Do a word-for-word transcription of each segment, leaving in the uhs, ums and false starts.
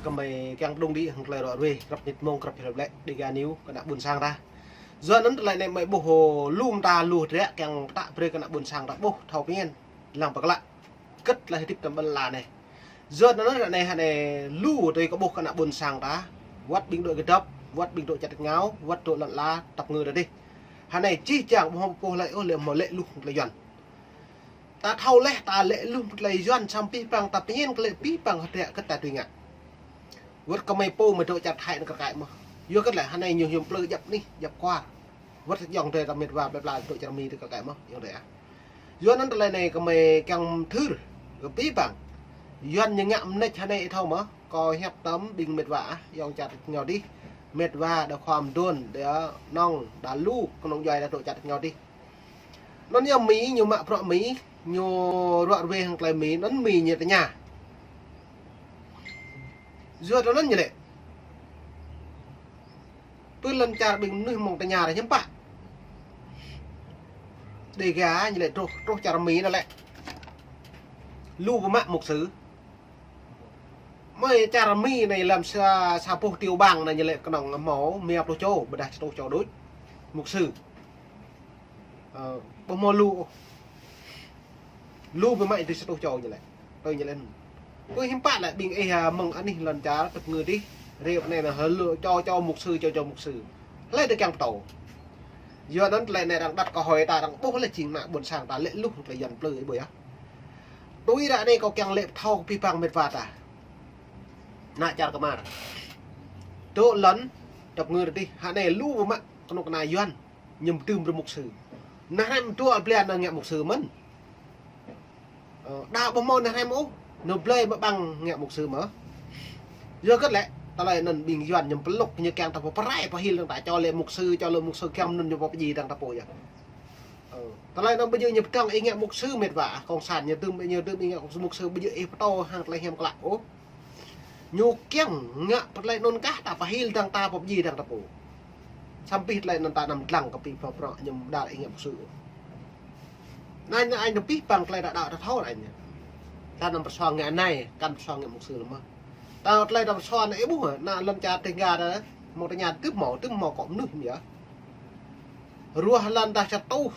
Kơmơi kiăng pơdŏng đĭ hăng tơlơi ră ruai, krăp mơnit mông, krăp hiăp lĕ, Dega News, kơ ană ƀôn sang ta. Yua anŭn tơlơi anai mơi ƀuh, ơ, lŏm ta lu dră kiăng pơtă brơi kơ ană ƀôn sang ta ƀuh thâo pơmĭn, lăng pơklă. Kơ̆t tơlơi hơdip tơm ƀôn lan anai. Yua anŭn ră anai hơnai lu tui kơ ƀuh kơ ană ƀôn sang ta. Wơ̆t ƀing dŏ kơdŏp, wơ̆t ƀing dŏ čăt rơngiao, wơ̆t dŏ lŏn ala tơpă ngă ta dih. Hơnai čih čang ƀuh hŏm pơpŭ lĕ, ơ, lĕ hmâo lĕ lu tơlơi Yuan. Ta thâo lĕ, ta lĕ lu tơlơi Yuan, samơ̆ pih păng ta pơmĭn kơ lĕ pih păng hơdră kơ̆t ta tui ngă. Wơ̆t kơmơi pô mơi dŏ čar Thái anŭn kar kaĭ mơ̆n. Yua kơ̆t lĕ hơnai ñu hiư̆m plư djăp anih, djăp kuar. Wơ̆t ayŏng adơi ta mĕt wa plơi pla dŏ čar Mi tơ kar kaĭ mơ̆n, ayŏng adơi ah. Yua anŭn tơlơi anai kơmơi kiăng thâo, kơ pih păng. Yuan ñu ngă mơneč hơnai ih thâo mơ̆n, kâo hiăp tơm ƀing mĕt wa ah, ayŏng čar rơngiao dih. Mĕt wa đa khua mơdôn, đa nŏng, đa lu, kơnơ̆ng djuai đa dŏ čar rơngiao dih. Anŭn yơh Mi, ñu mă bruă Mi, ñu ră ruai hăng tơlơi Mi, anŭn Mi ñu tơña. Yua tơ anŭn ñu lĕ. Pơ lŏn čar ƀing mơnuih mơ̆ng tơña ră hiư̆m pă. Dega ñu lĕ truh, truh čar Mi anŭn lĕ. Lu pơmă mục sư. Mơi čar Mi anai lăm sa, sa boh tiểu bang anai ñu lĕ kơnơ̆ng hmâo, mia pluh čô, ƀôdah sa rơtuh čô đôč. Mục sư. Ơ, ƀu hmâo lu ôh. Lu pơmă tui sa rơtuh čô ñu lĕ. Tui ñu lĕ. Pơ hiư̆m pă lĕ ƀing ih, ơ, mơ̆ng anih lŏn čar tơpă ngă dih. Rep anai anŭn hơ lu čô čô mục sư, čô čô mục sư. Hlơi dŏ kiăng pơtô. Yua anŭn tơlơi anai arăng đặt câu hỏi ta arăng ƀuh lĕ jing ană ƀôn sang ta lĕ lu tơlơi Yuan plư ih ƀuh yơh. Tui ră anai kâo kiăng lĕ pơthâo kơ pih păng mĕt wa ta. Ană čar kơmar. Dŏ lŏn, tơpă ngă dih, hơnai lu pơmă kơnuk kơna Yuan. Ñu mơdưm brơi mục sư. Nao hrăm dua blan nao ngă mục sư mơ̆n. Ơ, đa ƀu hmâo nao hrăm ôh, nao blơi mă ƀăng ngă mục sư mơ̆n. Yua kơ̆t lĕ, tơlơi anŭn ƀing Yuan ñu pơlŭk ñu kiăng ta pơrai pơhil dơ̆ng ta čô lĕ mục sư, čô lĕ mục sư kiăng anŭn ñu pơpơjing dơ̆ng ta pô yơh. Ơ, tơlơi anŭn ƀu djơ̆ ñu pơdơ̆ng ih ngă mục sư mĕt wa, cộng sản ñu dưm, ñu dưm ih ngă mục sư ƀu djơ̆ ih pơtô hăng tơlơi hiam klă ôh. Ñu kiăng ngă pơtơlơi anŭn kah ta pơhil dơ̆ng ta pơpơjing dơ̆ng ta pô. Samơ̆ pih tơlơi anŭn ta anăm lăng kơ pih pơprŏ ñu đa ih ngă mục sư. Anai anŭn pih păng tơlơi ta đaŏ ta thâo anai. Ta anăm pơsuang ngă anai, kăn pơsuang ngă mục sư lơ̆m mơ̆n. Ta tơlơi ta pơsuang anai ih ƀuh, ană lŏn čar Dega ta, mơ̆ng tơña tŭ hmâo, tŭ hmâo kơ mơnuih mơ̆n yơh. Ruah lŏn ta sa rơtuh,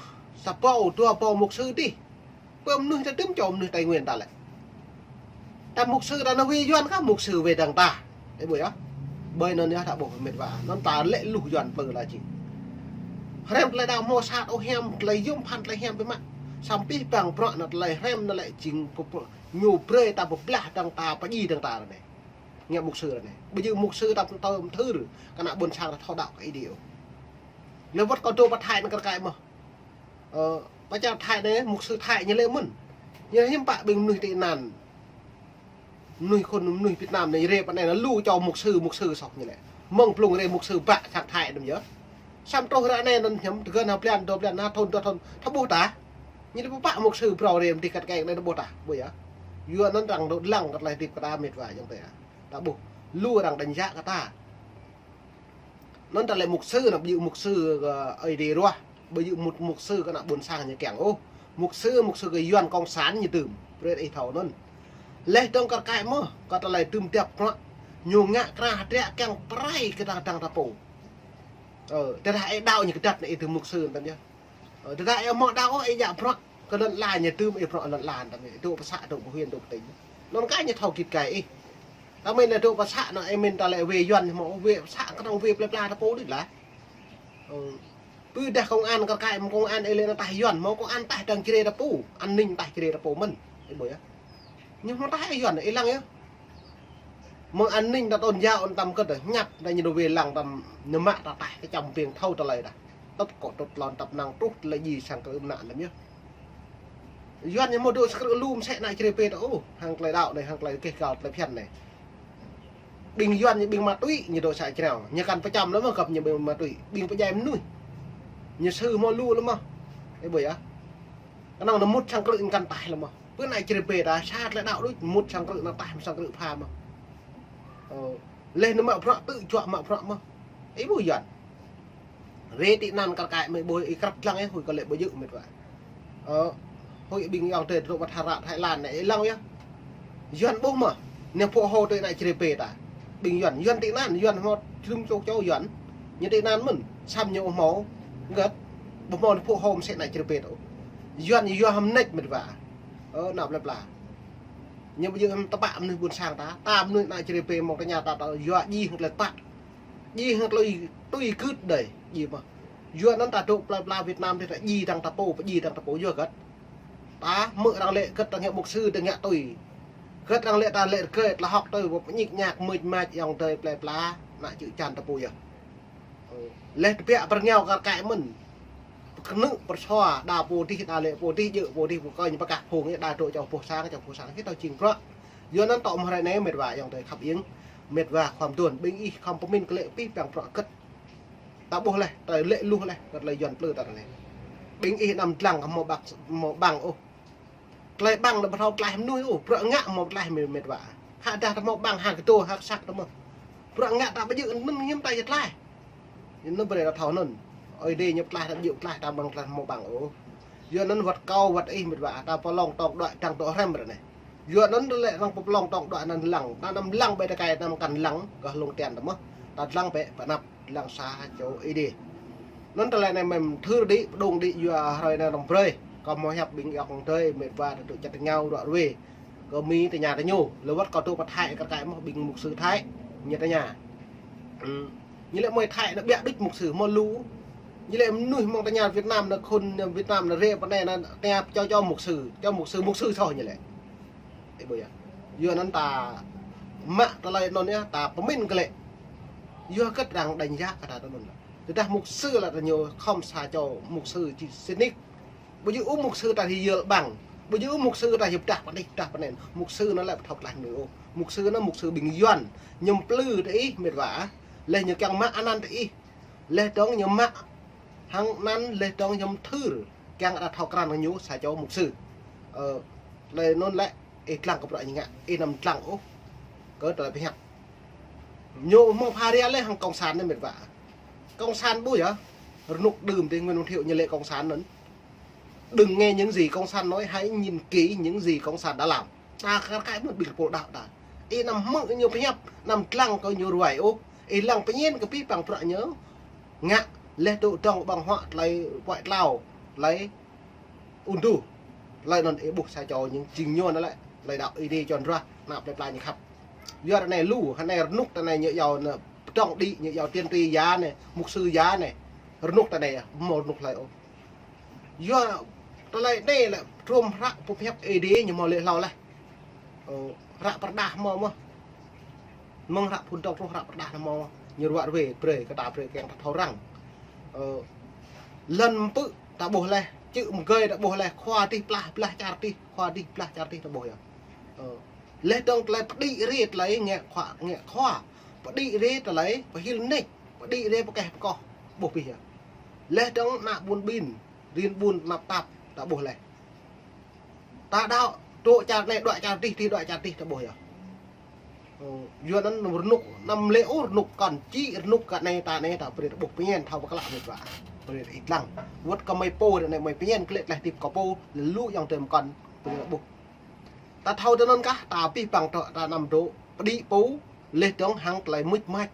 sa rơbâo, dua rơbâo mục sư dih. Pơ mơnuih ta tŭm čô mơnuih Tây Nguyên ta lĕ. Ta mục sư ta nao wai Yuan kah mục sư wai dơ̆ng ta. Ih ƀuh yơh. Ƀơi anŭn yơh ta ƀuh mĕt wa. Anŭn ta lĕ lu Yuan plư la jing. Hrăm tơlơi đaŏ hmâo sat ôh hiam, tơlơi yôm phăn tơlơi hiam pơmă. Samơ̆ pih păng bruă anŭn tơlơi hrăm anŭn lĕ jing pơpŭ-, ñu brơi ta pơblah dơ̆ng ta pơjing dơ̆ng ta ră anai. Ngă mục sư ră anai. Ƀu djơ̆ mục sư ta pơtô mơthưr. Kơ ană ƀôn sang ta thâo đaŏ kơ Ơi Adai ôh. Lĕ wơ̆t kâo dŏ pơ Thái anŭn kar kaĭ mơ̆n. Ơ, pơ čar Thái anai, mục sư Thái ñu lĕ mơ̆n. Ñu hiư̆m pă ƀing mơnuih tị nạn. Mơnuih khôn, mơnuih Việt Nam anai, rep anai, lu čô mục sư, mục sư soh ñu lĕ. Mơ̆ng blung rê mục sư ƀă sang Thái anŭn yơh. Samơ̆ truh ră anai anŭn hiam, tơgơ̆n ha blan, dua blan, ha thŭn, dua thŭn, ta ƀuh ta. Ñu lĕ pơpă mục sư phrâo rê mơdih kăt keng anai ta ƀuh ta, ƀuh yơh. Yua anŭn arăng dŏ lăng kơ tơlơi hơdip kơ ta mĕt wa ayŏng adơi. Ta ƀuh, lu arăng đánh giá kơ ta. Anŭn tơlơi mục sư anŭn ƀu djơ̆ mục sư kơ Ơi Adai ruah, ƀu djơ̆ mục, mục sư kơ ană ƀôn sang ñu kiăng ôh. Mục sư, mục sư kơ Yuan cộng sản ñu dưm. Brơi ih thâo anŭn. Leh dơ̆ng kar kaĭ mơ̆n, kơ tơlơi dưm djăp bruă. Ñu ngă krah hơdră kiăng pơrai kơ ta dơ̆ng ta pô. Ơ, tơdah ih đaŏ ñu kơdăt anai ih dưm mục sư anŭn yơh. Ơ, tơdah ih hmâo đaŏ ôh, ih djă bruă kơ lŏn ala ñu dưm ih bruă lŏn ala anŭn. Ih dŏ pơ să, dŏ pơ huyện, dŏ pơ tỉnh. Anŭn kah ñu thâo git gai ih. Ta mĭn lĕ dŏ pơ să anŭn, ih mĭn ta lĕ wai Yuan hmâo, wai pơ să kơnơ̆ng wai plơi pla ta pô đôč lah. Ơ, pơdah công an kar kaĭ mơ̆n công an ih lĕ anŭn taih Yuan, hmâo công an taih dơ̆ng Jrai ta pô, an ninh taih Jrai ta pô mơ̆n. Ih ƀuh yơh. Ñu hmâo taih Yuan, ih lăng yơh. Mơ̆ng an ninh ta tôn giáo anŭn tăm kơ̆t, ñăp ta ñu dŏ wai lăng tăm ñu mă ta taih kơ čăm piêng thâo tơlơi ta. Tơ̆p kŏ tŭt lŏn tơ̆p năng truh tơlơi djai sang krư̆ mơnă lăm yơh. Yuan ñu hmâo dŏ sang krư̆ lu mơsĕ ană Jrai pê ta ôh, hăng tơlơi đaŏ anai, hăng tơlơi keh gal tơlơi phiăn anai. Ƀing Yuan ñu ƀing ma túy ñu dŏ să črao, ñu kăn pơčăm lăm mơ̆n gơ̆p ñu ƀing ma túy, ƀing pơdjai mơnuih. Ñu sư hmâo lu lăm mơ̆n. Ih ƀuh yơh. Kơnơ̆ng anŭn mŭt sang krư̆ ñu kăn taih lăm mơ̆n. Pơ ană Jrai pê ta, sa tơlơi đaŏ đôč, mŭt sang krư̆ anŭn taih, sang krư̆ pha mơ̆n. Ơ, leh anŭn mă bruă tŭ juă mă bruă mơ̆n. Ih ƀuh Yuan. Rê tị nạn kar kaĭ mơi ƀuh ih krăp lăng yơh, huĭ kơ lĕ ƀu djơ̆ mĕt wa. Ơ, huĭ ƀing ayŏng adơi dŏ pơ Thái Lan anai, ih lăng yơh. Yuan ƀuh mơ̆n. Ñu phŭ hô tui ană Jrai pê ta. Ƀing Yuan, Yuan tị nạn, Yuan hmâo jrŭm čô čô Yuan. Ñu tị nạn mơ̆n, săm ñu hmâo gơ̆t, ƀu hmâo ñu phŭ hô mơsĕ ană Jrai pê ta. Yuan yua hăm nĕč mĕt wa. Ơ, ană plơi pla. Ñu ƀu djơ̆ hăm tơpă mơnuih ƀuôn sang ta, ta mơnuih ană Jrai pê mơ̆ng tơña ta, ta yua djai hăng tơlơi tơpă. Djai hăng tơlơi tui gưt đơi, djai mơ̆. Yua anŭn ta dŏ plơi pla Việt Nam tih ta djai dăng ta pô, pơdjai dăng ta pô yua gơ̆t. Ta hmư̆ arăng lĕ gơ̆t ta ngă mục sư ta ngă tui. Gơ̆t arăng lĕ ta lĕ rơgơi tơlơi hŏk tui, ƀu pơñik ñak mưč mač ayŏng adơi plơi pla, ană čư̆ čan ta pô yơh. Ơ, leh tơbiă pơrơngiao kar kaĭ mơ̆n. Pơkơnư̆ pơrsua, đa pô dih, đa lĕ pô dih, djơ̆ pô dih, pô kơñ pơkah phung, đa dŏ čô pô sang, čô pô sang, hĭ tơlơi jing bruă. Yua anŭn tŏ mơ̆ hrơi anai mĕt wa ayŏng adơi khăp iêng, mĕt wa khua mơduôn, ƀing ih khŏm pơmĭn kơ lĕ pih păng bruă gơ̆t. Ta ƀuh leh, ta lĕ luh leh, kơ tơlơi Yuan plư ta leh. Ƀing ih anăm dlăng kơ hmâo ƀăng, hmâo ƀăng ôh. Tơlơi ƀăng anŭn ƀu thâo tlaih mơnuih ôh, bruă ngă hmâo tlaih mĕt, mĕt wa. Hă dah ta hmâo ƀăng ha kơdô, ha kơsăk ta mơ̆. Bruă ngă ta ƀu djơ̆ anŭn hiư̆m ta djơ̆ tlaih. Anŭn brơi ta thâo anŭn. Ơi Adai ñu pơtlaih ta ƀu djơ̆ tlaih ta ƀăng tlaih hmâo ƀăng ôh. Yua anŭn wăt kâo wăt ih mĕt wa, ta pơlông tŏng đuaĭ dăng dŏ hrăm ră anai. Yua anŭn tơlơi arăng pơlông tŏng đuaĭ anŭn lăng, ta anăm lăng ƀơi tơkai anăm kăn lăng, kơ hlung tian ta mơ̆. Ta dlăng ƀĕ pơanăp. Lăng sa ha čô Ơi Adai. Anŭn tơlơi anai mơ̆n thâo đĭ, pơdŏng đĭ yua hrơi anai rŏng brơi. Kâo hmâo hiăp ƀing ayŏng adơi, mĕt wa ta dŏ čăt tơngao ruă ruê. Kơ Mi tơña tơ ñu, lĕ wăt kâo dŏ pơ Thái kar kaĭ mơ̆ ƀing mục sư Thái. Ñu tơña. Ư. Ñu lĕ mơi Thái anŭn ƀiă đôč mục sư, hmâo lu. Ñu lĕ mơnuih mơ̆ng tơña Việt Nam anŭn khôn Việt Nam anŭn rê pơ anai anŭn tơña čô čô mục sư, čô mục sư, mục sư soh ñu lĕ. Ih ƀuh yơh. Yua anŭn ta mă tơlơi anŭn yơh, ta pơmĭn kơ lĕ. Yua gơ̆t arăng đánh giá kơ ta tơ anŭn. Tơdah mục sư lĕ ta ñu khŏm sa čô mục sư či sĭt nik. Ƀu djơ̆ ôh mục sư ta hĭ yơl ƀăng. Ƀu djơ̆ ôh mục sư ta hĭ pơdah pơ anih, pơdah pơ anŭn. Mục sư anŭn lĕ ƀu thâo tlaih mơnuih ôh. Mục sư anŭn mục sư ƀing Yuan. Ñu plư tơ ih mĕt wa. Leh ñu kiăng mă anăn tơ ih. Leh dơ̆ng ñu mă hăng anăn leh dơ̆ng ñu mơthưr. Kiăng ta thâo krăn ñu sa čô mục sư. Ơ, lĕ anŭn lĕ, ih dlăng kơ bruă ñu ngă, ih anăm dlăng ôh. Kơ tơlơi pơhiăp. Ñu hmâo pha ria leh hăng cộng sản anai mĕt wa. Cộng sản ƀu yơh. Rơnŭk đưm tơ Nguyễn Văn Thiệu ñu lĕ cộng sản anŭn. Đừng nghe những gì cộng sản nói, hãy nhìn kỹ những gì cộng sản đã làm. Ta kar kaĭ mơ̆n ƀing pô đaŏ ta. Ih anăm hmư̆ ñu pơhiăp, anăm dlăng kơ ñu ruai ôh. Ih lăng pơñen kơ pih păng bruă ñu ngă, leh dŏ dŏng ƀơ̆ng huă tơlơi puăi tlao, tơlơi ŭn tơdu. Tơlơi anŭn ih ƀuh sa čô ñu jing ñu anŭn lĕ, tơlơi đaŏ Ơi Adai čon ruah, ană plơi pla ñu khăp. Yua ră anai lu, ră anai rơnŭk ră anai ñu iâu anŭn pơdŏng đĭ, ñu iâu tiên tri ya anai, mục sư ya anai. Rơnŭk ră anai, hmâo rơnŭk hlơi ôh. Yua tơlơi anai lĕ trôm hră pơhiăp Ơi Adai ñu hmâo lĕ hlâo leh. Ơ, hră pơrơđah hmâo mơ̆. Mơ̆ng hră phŭn dŏng truh hră pơrơđah hmâo mơ̆. Ñu ruă ruê brơi kơ ta brơi kiăng ta thâo răng. Ơ, lŏn pư̆ ta ƀuh leh, čư̆ mơgơi ta ƀuh leh, khua dih blah, blah čar dih, khua dih blah čar dih ta ƀuh yơh. Ơ, leh dơ̆ng tơlơi pơđĭ rê tơlơi ngă khua, ngă khua. Pơđĭ rê tơlơi pơhil nĕč, pơđĭ rê pơkeh pơkoh, ƀuh pih yơh. Leh dơ̆ng ană ƀun ƀin, rin ƀun tơnap tap, ta ƀuh leh. Ta đaŏ, dŏ čar anai, dŏ čar dih, dih dŏ čar dih, ta ƀuh yơh. Ơ, yua anŭn rơnŭk, anăm lĕ ôh rơnŭk kăn či, rơnŭk kơ anai ta anai, ta brơi ta ƀuh pơñen, thâo pơklă mĕt wa. Brơi ta ih dlăng. Wăt kơ mơi pô, anai mơi pơñen, kơ lĕ tlaih hơdip kơ pô, lu ayŏng adơi mơkŏn, brơi ta ƀuh. Ta thâo tơ anŭn kah, ta pih păng dŏ, ta anăm dŏ, pơđĭ pô, leh dơ̆ng hăng tơlơi mưč mač.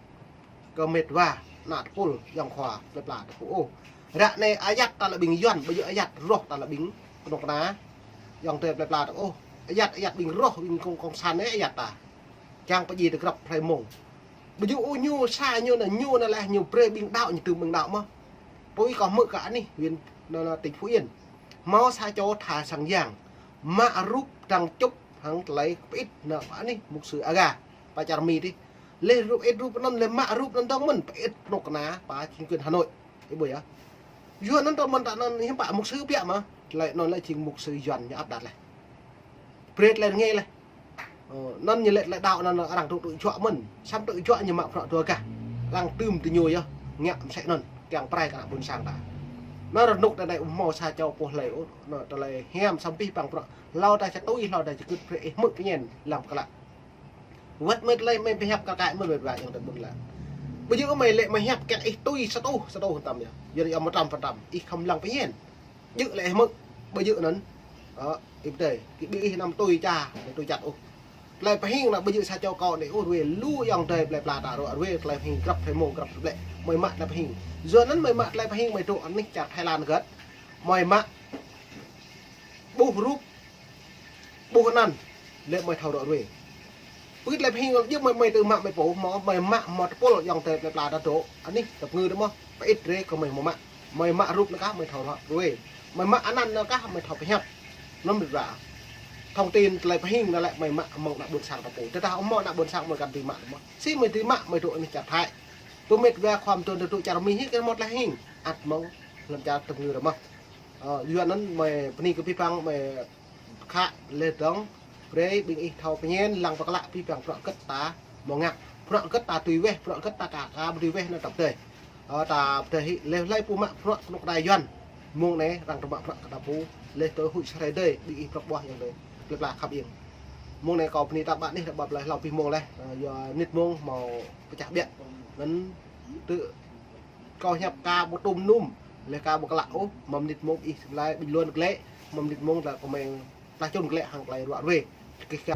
Kơ mĕt wa, ană tơpul, ayŏng khua, plơi pla ta pô ôh. Ră anai ayăt ta lĕ ƀing Yuan, ƀu djơ̆ ayăt roh ta lĕ ƀing kơnuk kơna. Ayŏng adơi plơi pla ta ôh. Ayăt, ayăt ƀing roh, ƀing cộng, cộng sản anai ayăt ta. Kiăng pơdjai ta grăp hrơi mông. Ƀu djơ̆ ôh ñu sa ñu anŭn, ñu anŭn leh ñu brơi ƀing đaŏ, ñu tŭm ƀing đaŏ mơ̆. Pui kâo hmư̆ kơ anih, huyện, anŭn, anŭn, tỉnh Phú Yên. Hmâo sa čô tha sang yang. Mă rup dăng čŭp hăng tơlơi pơit anŭn pơ anih mục sư Aga. Pơ čar Mi dih. Leh rup ĭt rup anŭn leh mă rup anŭn dơ̆ng mơ̆n, pơit kơnuk kơna pơ chính quyền Hà Nội. Ih ƀuh yơh. Yua anŭn tơ mơ̆n ta anŭn hiư̆m pă mục sư biă mơ̆. Tơlơi anŭn lĕ jing mục sư Yuan ñu áp đặt leh. Brơi tơlơi rơngai leh. Ơ, anŭn ñu lĕ tơlơi đaŏ anŭn arăng tŭ tŭ juă mơ̆n. Săm tŭ juă ñu mă bruă dua gah. Arăng tŭm tơ ñu yơh. Ngă mơsĕ anŭn. Kiăng pơrai kơ ană ƀôn sang ta. Anŭn rơnŭk ta anai ƀu hmâo sa čô pô hlơi ôh. Anŭn tơlơi hiam săm pih păng bruă. Hlâo ta či tui, hlâo ta či gưt brơi ih hmư̆ pơñen lăng pơklă. Wăt mơi tơlơi mơi pơhiăp kar kaĭ mơ̆n wăt wa ayŏng adơi ƀuôn lan. Ƀu djơ̆ mơi lĕ mơi hiăp kiăng ih tui sa tuh, sa tuh tăm yơh. Yua anŭn một trăm phần trăm. Ih khŏm lăng pơñen. Djơ̆ lĕ ih hmư̆. Ƀu djơ̆ anŭn. Ơ, ih pơdơi. Kơ ƀing ih anăm tui ča, tui čăt ôh. Tơlơi pơhing ană ƀu djơ̆ sa čô kâo anai ôh, ruai lu ayŏng adơi plơi pla ta ră ruai tơlơi pơhing grăp tơlơi mông grăp tơlơi ƀlĕ. Mơi mă tơlơi pơhing. Yua anŭn mơi mă tơlơi pơhing mơi dŏ anih čar Thái Lan hơget. Mơi mă ƀuh rup, ƀuh anăn, lĕ mơi thâo ră ruai. Pơkĭt tơlơi pơhing djơ̆ mơi, mơi tơ mă mơi pô, mơi, mơi mă mơ̆ tơpul ayŏng adơi plơi pla ta dŏ anih tơpơngư dơ̆ mơ̆. Pơkĭt ră kơ mơi mă. Mơi mă rup anŭn kah mơi thâo ră ruai. Mơi mă anăn anŭn kah mơi thâo pơhiăp. Anŭn ƀiă. Thông tin tơlơi pơhing anŭn lĕ mơi mă mơ̆ng ană ƀôn sang ta pô. Tơdah mơ̆ ană ƀôn sang mơi kăn dưi mă mơ̆. Si mơi dưi mă mơi dŏ anih čar Thái. Tơmĕt wa khua mơ̆ tơl dŏ čar Mi hĭ kơ mơ̆ tơlơi pơhing. Ăt mơ̆ng lăm čar tơpơngư dơ̆ mơ̆. Ơ, yua anŭn mơi bơni kơ abih bang mơi khă lĕ dơ̆ng, brơi ƀing ih thâo pơñen lăng pơklă abih bang bruă hơget ta mơ̆ ngă. Bruă hơget ta tui weh, bruă hơget ta ka, ka ƀu tui weh anŭn ta pơdơi. Ơ, ta pơdơi hĭ lĕ hlơi pô mă bruă kơnuk kơna Yuan. Mông anai arăng tơ mă bruă kơ ta pô, lĕ tơ huĭ sơrơi dơi, ƀing ih prŏk ƀuah ayŏng adơi plơi pla khăp iêng. Mông anai kâo bơni ta ƀă anih, ta ƀă plơi hlâo abih mông lĕ, ơ, yua mơnit mông mơ̆ pơčah ƀiă. Anŭn tơ kâo hiăp ka ƀu tŭm nŭm, lĕ ka ƀu klă ôh, mơ̆ mơnit mông ih sơmlai ƀing luăn glĕ, mơ̆ mơnit mông ta kơ mơi ta čun glĕ hăng tơlơi ră ruai. Kih ka